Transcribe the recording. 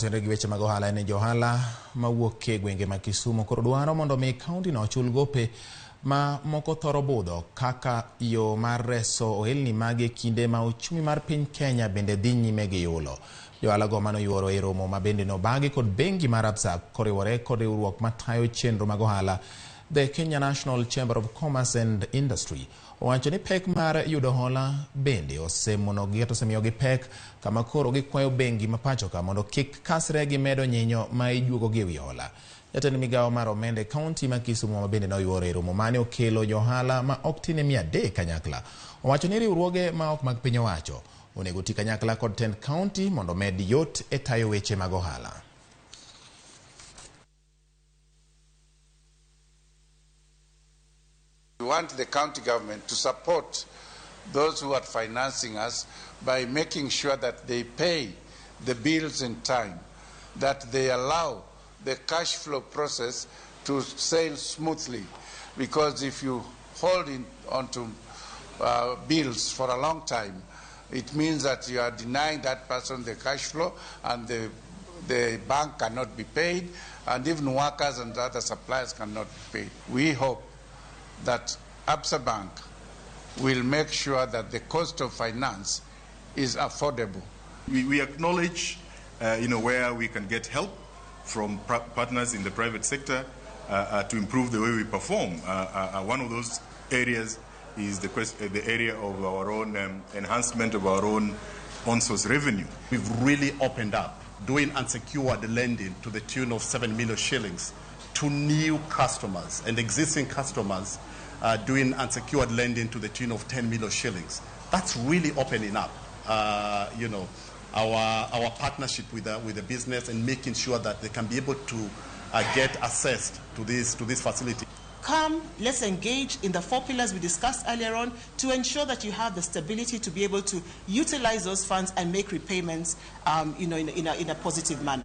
Tenre gi weche mag ohala en ni johala mawuok e gwenge ma Kisumu koro dwaro mondo mi kaunti no ochul gope ma moko thoro budho kaka yo mar reso ohelni magi e kinde ma uchumi mar piny Kenya bende dhi nyime gi yulo. Johala go mano yuoro e romo ma bende nobagi kod bengi mar Absa koriwore kod riwruok matayo chenro mag ohala The Kenya National Chamber of Commerce and Industry owacho ni pek mar yudo hola bende osemonogi kata osemiyogi pek kama koro gikwayo bengi ma pacho ka mondo kik kasre gi medo nyinyo ma ijuogogi e wi hola. Jatend migawo mar omenda e kaunti ma Kisumu ma bende noyuoro e romo mane okelo johala ma ok tin ne 300 kanyakla. Owacho ni riwruoge ma ok mag piny owacho onego ti kanyakla kod tend kaunti mondo omed yot e tayo weche mag ohala. We want the county government to support those who are financing us by making sure that they pay the bills in time, that they allow the cash flow process to sail smoothly. Because if you hold onto bills for a long time, it means that you are denying that person the cash flow, and the bank cannot be paid, and even workers and other suppliers cannot be paid. We hope that Absa Bank will make sure that the cost of finance is affordable. We acknowledge where we can get help from partners in the private sector to improve the way we perform. One of those areas is the area of our own enhancement of our own on-source revenue. We've really opened up, doing unsecured lending to the tune of 7 million shillings to new customers and existing customers, doing unsecured lending to the tune of 10 million shillings. That's really opening up our partnership with the business and making sure that they can be able to get access to this facility. Come, let's engage in the 4 pillars we discussed earlier on to ensure that you have the stability to be able to utilize those funds and make repayments in a positive manner.